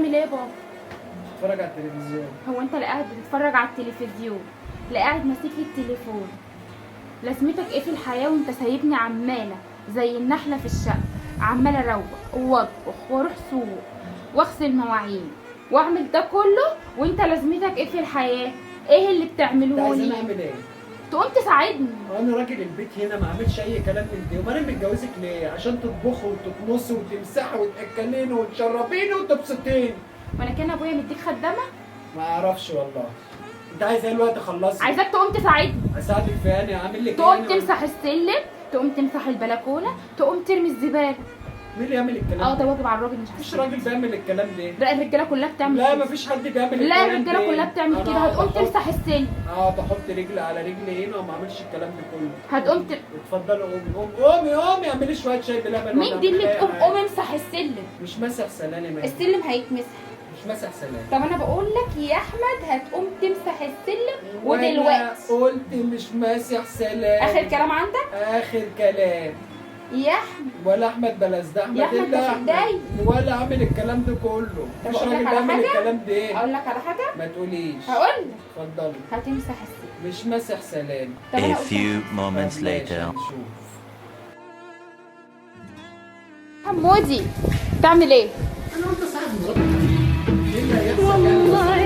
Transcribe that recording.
بتعمل ايه يا بابا؟ اتفرج على التلفزيون. هو انت لا قاعد بتتفرج على التلفزيون، لا قاعد ماسك لي التليفون. لازمتك ايه في الحياة وانت سايبني عماله زي النحلة في الشقة، عماله اروق واطبخ واروح سوق واغسل مواعين واعمل ده كله، وانت لازمتك ايه في الحياة؟ ايه اللي انت بتعمله عايزاني لي؟ اعمل ايه؟ تقوم تساعدني. انا راجل البيت هنا ما عملش اي كلام من ده. امال انا متجوزك ليه؟ عشان تطبخي وتكنسي وتمسحي وتاكليني وتشربيني وتبسطيني. وانا كان ابويا مديك خدامه؟ ما اعرفش والله. انت عايز ايه الوقت؟ خلصي. عايزاك تقوم تساعدني. اساعدك في انا اعمل لك تقوم ايه؟ تمسح السلم، تقوم تمسح البلكونه، تقوم ترمي الزبالة. مين اللي يعمل الكلام اه ده؟ ده واجب على الراجل مش على مفيش الست. راجل بيعمل الكلام ده. لا الرجالة كلها بتعمل لا كده. مفيش حد بيعمل لا الكلام ده. الرجالة كلها بتعمل كده. أنا هتقوم تمسح السلم. اقعد احط رجل على رجل هنا وما اعملش الكلام ده كله. هتقوم اتفضلي قومي قومي قومي قومي اعملي شوية شاي بلبن. مين ولا دي اللي اعملي تقوم أي قوم حاجة. امسح السلم؟ مش ماسح سلالم أنا. السلم هيتمسح. مش ماسح سلالم. طب انا بقول لك يا احمد هتقوم تمسح السلم وأنا ودلوقتي. قلت مش ماسح سلالم. اخر كلام عندك؟ اخر كلام. يا احمد ولا احمد بلا زحمة يا أحمد الا ده احمد في ولا عامل الكلام ده كله. طب مش أقول لك راجل على بيعمل حاجة؟ الكلام ده. اقول لك على حاجة؟ ما تقوليش. هقول لك. اتفضلي. هتمسح السلم. مش ماسح سلالم. طب انا A قلت few moments طب ماشي، later. هنشوف. حمودي بتعمل ايه؟ انا قلت صاحب مراتي. ايه اللي هيحصل يعني؟